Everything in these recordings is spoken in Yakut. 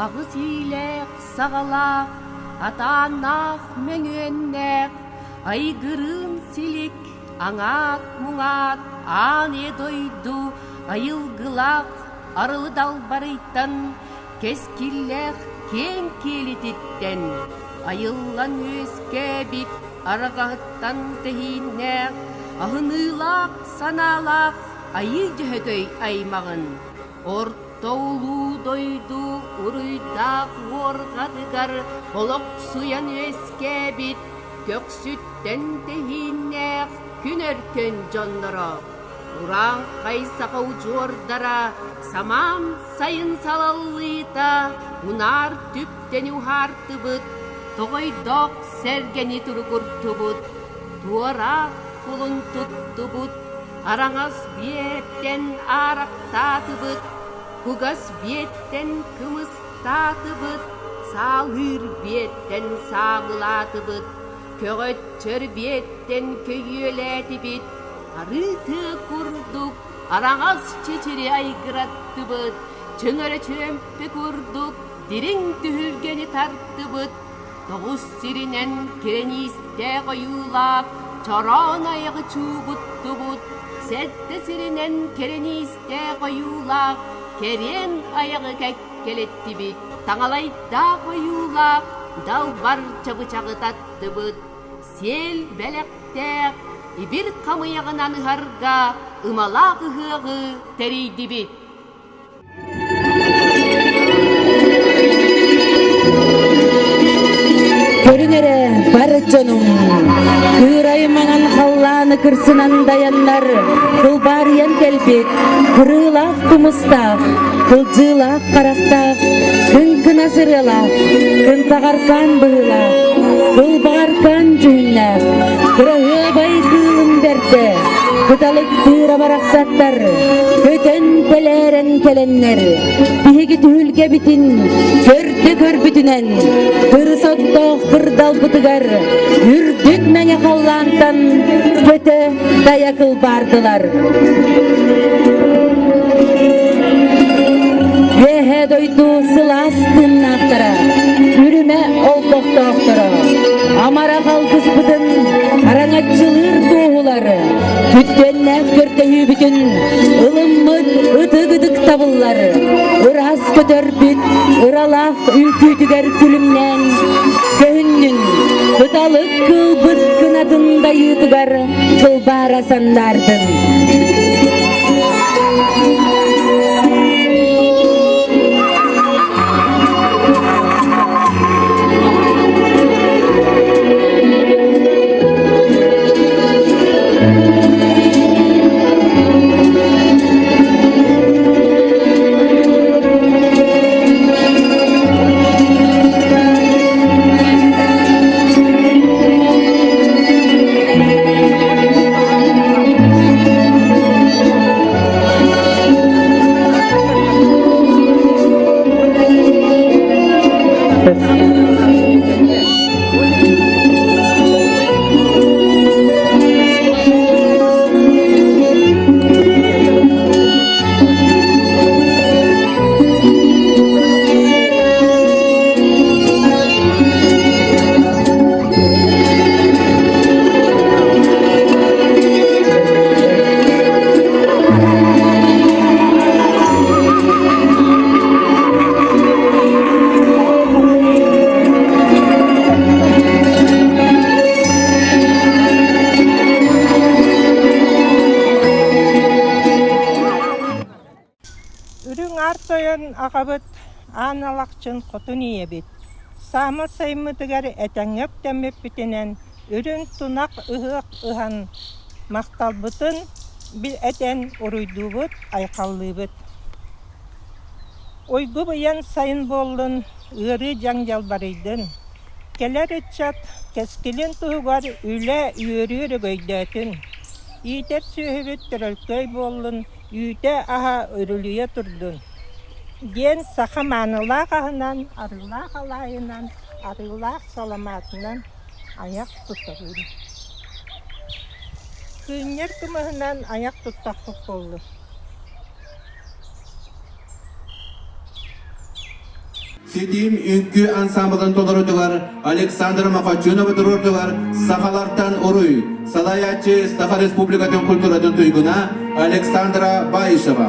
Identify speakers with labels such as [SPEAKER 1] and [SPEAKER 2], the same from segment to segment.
[SPEAKER 1] Аҕыс иилээх саҕалаах, атааннаах мөҥүөннээх, айгырыын силик, аҥаат-муҥаат аан ийэ дойду айылгылаах арылы далбарыйтан кэскиллээх киэҥ киэлититтэн айыллан үөскээбит арҕаһыттан тэһииннээх, аһыныылаах санаалаах Айыы Дьөһөгөй аймаҕын Орто улуу дойду уруйдаах уорҕатыгар олохсуйан үөскээбит көхсүттэн тэһииннээх күн өркөн дьонноро, урааҥхай саха удьуордара самаан сайын салаллыыта унаар түптэни уһаартыбыт, тоҕойдоох сэргэни туругурдубут, туораах кулун туттубут, Араҥас биэттэн аарахтаатыбыт, кугас биэттэн кымыстаатыбыт, саалыыр биэттэн саамылаатыбыт, көҕөччөр биэттэн көйүөлээтибит, арыы тыа курдук араҥас чэчири айгыраттыбыт, чөҥөрө чүөмпэ курдук дириҥ түһүлгэни тартыбыт, Тоҕус сиринэн кирэниистээх ойуулаах чороон айаҕы чуугуттубут, сэттэ сиринэн кирэниистээх ойуулаах кэриэн айаҕы кэккэлэттибит, таҥалайдаах ойуулаах далбар чабычаҕы таттыбыт, сиэл бэлэхтээх ибир хамыйаҕынан ыһарга ымалаах ыһыаҕы тэрийдибит.
[SPEAKER 2] Көрүҥ эрэ, бар дьонум, кыырай маҥан халлааны кырсынан дайаннар, кылбаарыйан кэлбит, кырыылаах тумустаах, кылдьыылаах харахтаах, кыҥкынас ырыалаах, кынтаҕаркаан быһыылаах, кылбаҕаркаан дьүһүннээх, кыраһыабай кыылым бэрдэ, кыталыктыыра барахсаттар, көтөн тэлээрэн кэлэннэр, биһиги түһүлгэбитин көрдө көрбүтүнэн, кырыс оттоох кырдалбытыгар үрдүк мэҥэ халлаантан көтө дайа кылбаардылар. Үөһээ дойду сылаас тыыннаахтара, үрүмэ олбохтоохторо, амарах алгыспытын араҥаччылыыр туоһулар, Күттүөннээх көрдөһүүбүтүн ылыммыт ытык ытыктабыллар, ыраас көтөрбүт ыралаах үҥкүүтүгэр күлүмнээн, көһүннүн, кыталык кыылбыт кынатын дайыытыгар кылбаара сандаардын.
[SPEAKER 3] Үрүҥ Аар Тойон аҕабыт Аан Алахчын хотун ийэбит саамал сайыммытыгар этэҥҥэ үктэммиппитинэн үрүҥ тунах ыһыах ыһан махталбытын этэн уруйдуубут, айхаллыыбыт. Уйгу быйаҥ сайын буоллун, ыарыы дьаҥ дьалбарыйдын. Кэлэр ыччат кэскилин туһугар үлэ, үөрүү өрөгөйдөөтүн. Иитэр сүөһүбүт төрөлкөй буоллун, үүтэ-аһа үрүлүйэ турдун диэн саха маанылаах аһынан, арыылаах алаайынан, арыылаах саламаатынан айах туттабын. Кыынньар кымыһынан айах туттахпыт буоллун.
[SPEAKER 4] Ситим үҥкүү ансаамбылын толорутугар Александр Махачунова туруордугар Сахалартан уруй, салайааччы Саха Республикатын культуратын туйгуна Александра Баишева.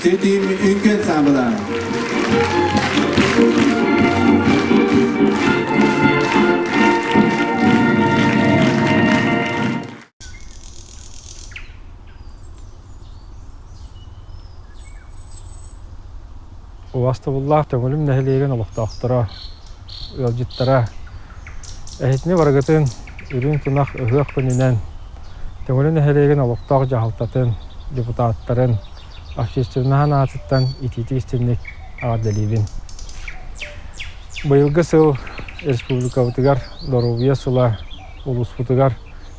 [SPEAKER 4] Ситим үҥкүү ансаамбыла.
[SPEAKER 5] Убастабыллаах Төҥүлүм нэһилиэгин олохтоохторо, ыалдьыттара, эһитини барыгытын үрүҥ тунах ыһыах күнүнэн Төҥүлү нэһилиэгин олохтоох дьаһалтатын, депутаттарын, общественноһын аатыттан итиитик-истиҥник эҕэрдэлиибин. Быйылгы сыл республикабытыгар доруобуйа сыла улууспутугар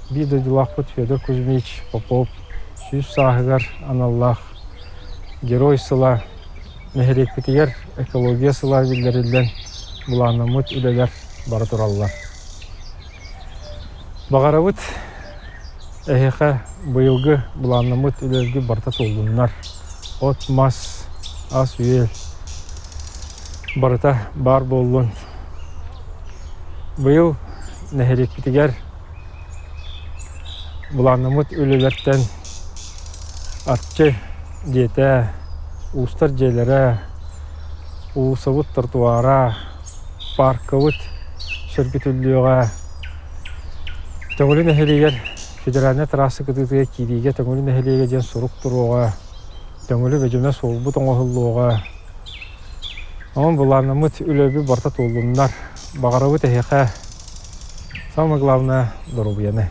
[SPEAKER 5] биир дойдулаахпыт Федор Кузьмич Попов 100 сааһыгар аналлаах Герой сыла. Нэһилиэкпитигэр экология сыла биллэриллэн былааннаммыт үлэлэр бара тураллар. Баҕарабыт эһиэхэ быйылгы былааннаммыт үлэлэргит барыта туоллуннар. От-мас, ас-үөл барыта баар буоллун. Быйыл нэһилиэкпитигэр былааннаммыт үлэлэртэн Арчы дьиэтэ, уустар дьиэлэрэ, уулуссабыт тротуара, пааркабыт сөргүтүллүөҕэ. Төҥүлү нэһилиэгэр федеральнай трасса кытыытыгар киириигэ Төҥүлү нэһилиэгэ диэн сурук туруоҕа, Төҥүлү бөдьөнө суолбут оҥоһуллуоҕа. Онон былааннаммыт үлэбит барыта туоллуннар. Баҕарабыт эһиэхэ самое главное доруобуйаны.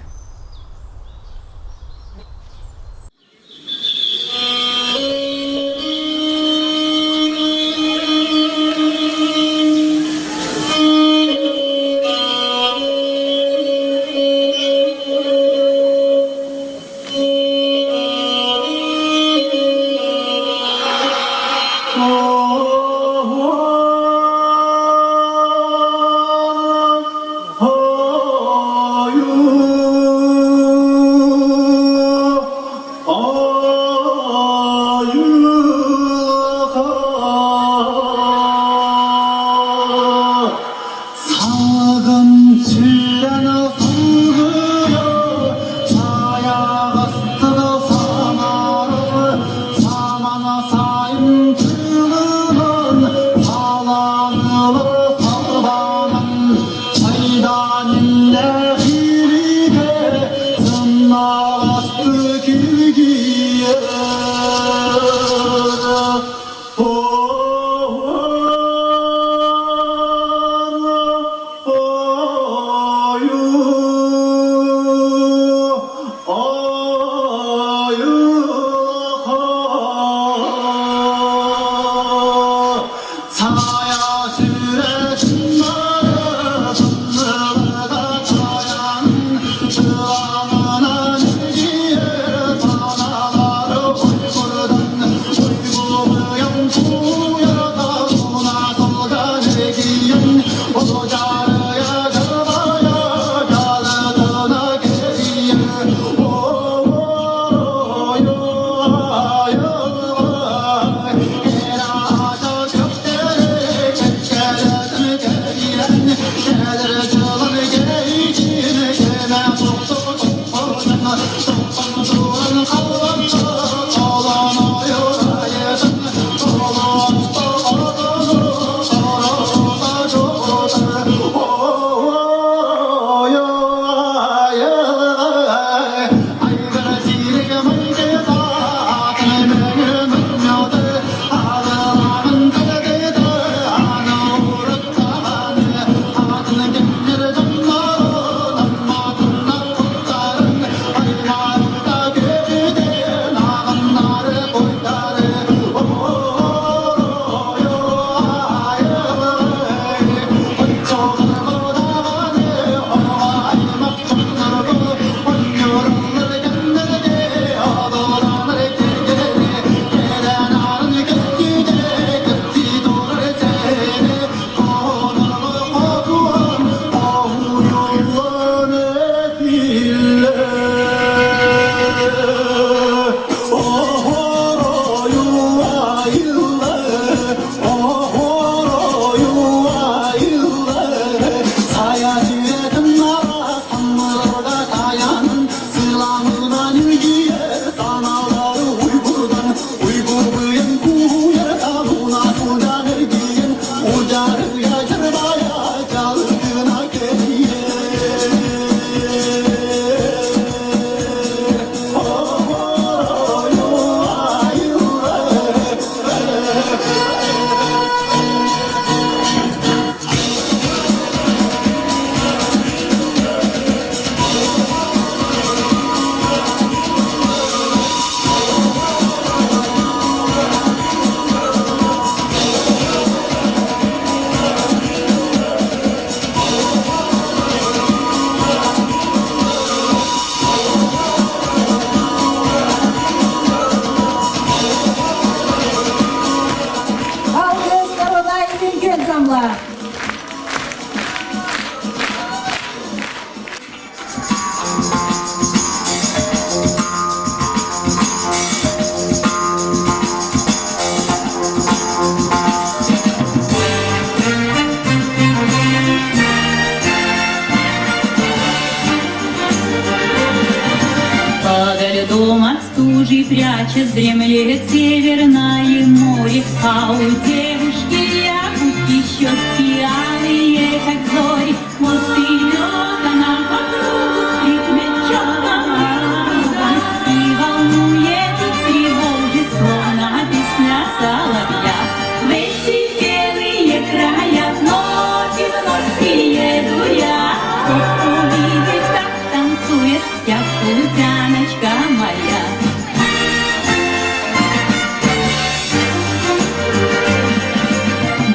[SPEAKER 6] Дремлет северное море, а у девушки якутки щеки алые, как зори. Вот идет она по кругу, в ритме четкого круга, и волнует, и тревожит, словно песня соловья. В эти белые края вновь и вновь приеду я, чтоб увидеть, как танцует якутяночка моя.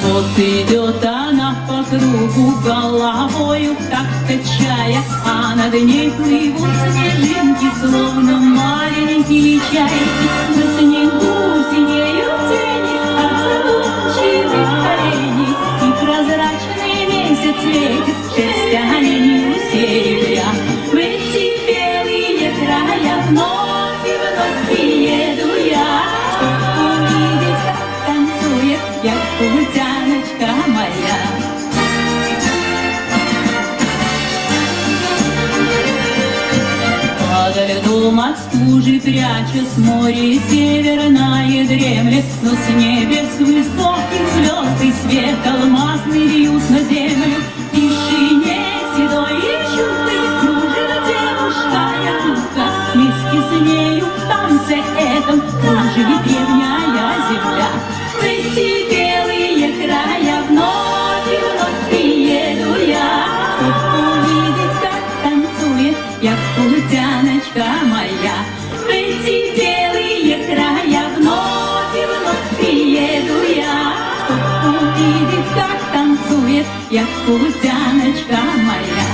[SPEAKER 6] Вот идет она по кругу головою, как качая, а над ней плывут снежинки, словно маленькие чайки. На снегу синеют тени от задумчивых оленей, и прозрачный месяц светит шерсть оленью серебря. В эти белые края вновь и вновь приеду я, чтоб увидеть, как танцует якутяночка моя. Подо льдом от стужи прячась море северное дремлет, но с небес высоких звезд и свет алмазный льют на землю. В тишине седой и чуткой кружит девушка якутка, вместе с нею в танце этом кружит древняя земля. В эти белые края вновь и вновь приеду я, чтоб увидеть, как танцует якутяночка моя. В эти белые края вновь и вновь приеду я, чтоб увидеть, как танцует якутяночка моя.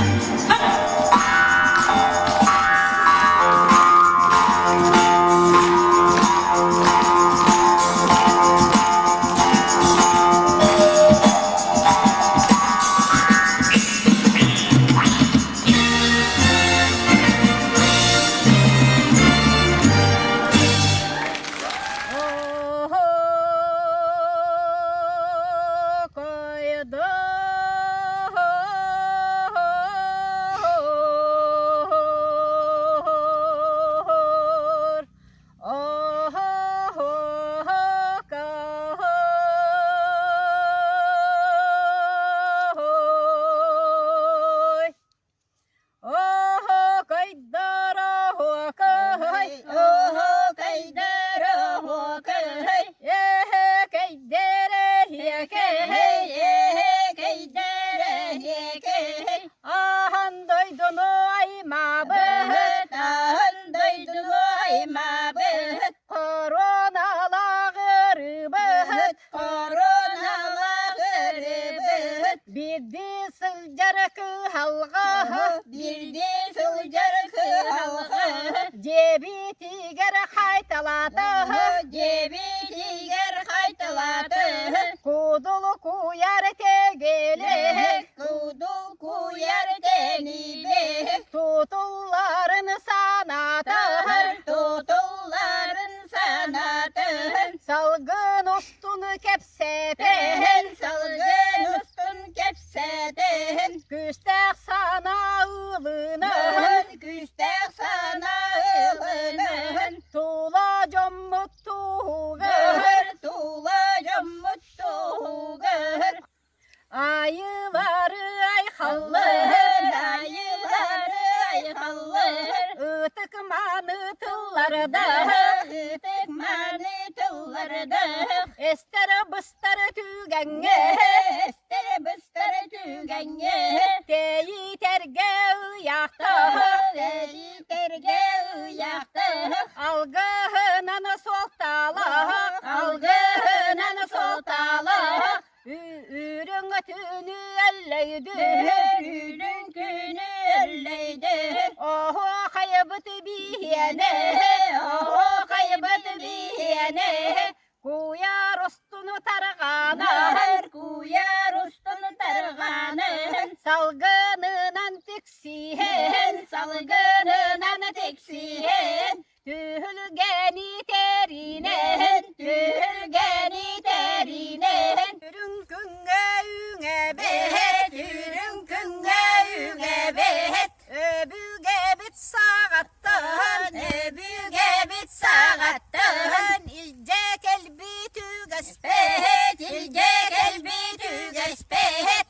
[SPEAKER 7] кэлбит үгэспит.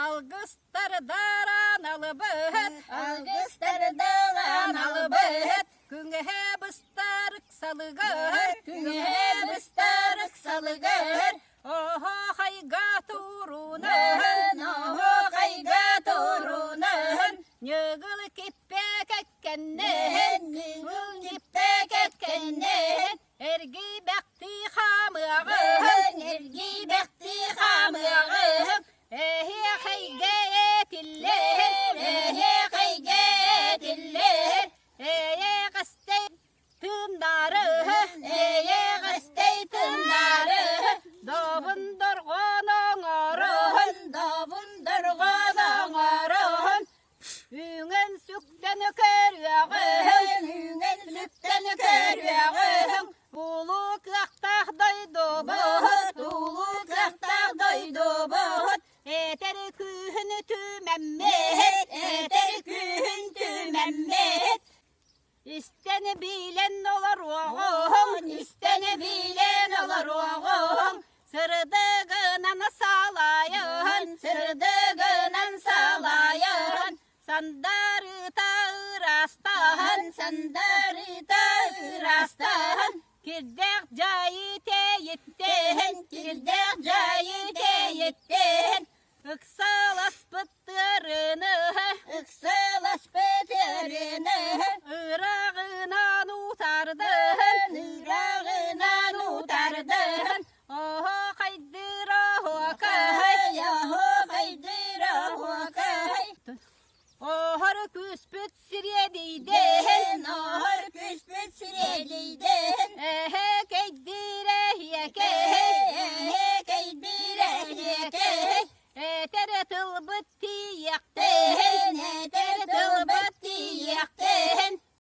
[SPEAKER 1] Алгыстардаран алыбыт,
[SPEAKER 7] Алгыстардаран алыбыт,
[SPEAKER 1] Күҥэһэ быстар ыксалыгар,
[SPEAKER 7] Күҥэһэ быстар ыксалыгар,
[SPEAKER 1] Оһо хайга турунаһын,
[SPEAKER 7] Оһо хайга турунаһын,
[SPEAKER 1] Ньыгыл киппэ кэккэннэһин,
[SPEAKER 7] Ньыгыл киппэ кэккэннэһин,
[SPEAKER 1] Эргийбэхтии хаамыаҕыһын,
[SPEAKER 7] Эргийбэхтии хаамыаҕыһын,
[SPEAKER 1] Эһиэхэйгэ этиллэр,
[SPEAKER 7] Эһиэхэйгэ этиллэр,
[SPEAKER 1] Эйэҕэстэй тыыннарыһы,
[SPEAKER 7] Эйэҕэстэй тыыннарыһы,
[SPEAKER 1] Добун дорҕоон оҥороһун,
[SPEAKER 7] Добун дорҕоон оҥороһун,
[SPEAKER 1] Үҥэн сүктэн көрүөҕүҥ,
[SPEAKER 7] Үҥэн сүктэн көрүөҕүҥ,
[SPEAKER 1] Улуу кыахтаах дойдубут,
[SPEAKER 7] Улуу кыахтаах дойдубут,
[SPEAKER 1] Этэр күүһүн түмэммит,
[SPEAKER 7] Этэр күүһүн түмэммит,
[SPEAKER 1] Истэн билэн олоруоҕуҥ,
[SPEAKER 7] Истэн билэн олоруоҕуҥ,
[SPEAKER 1] Сырдыгынан салайан,
[SPEAKER 7] Сырдыгынан салайан,
[SPEAKER 1] Сандарыта ырастаһан,
[SPEAKER 7] Сандарыта ырастаһан,
[SPEAKER 1] Кирдээх дьаҥ.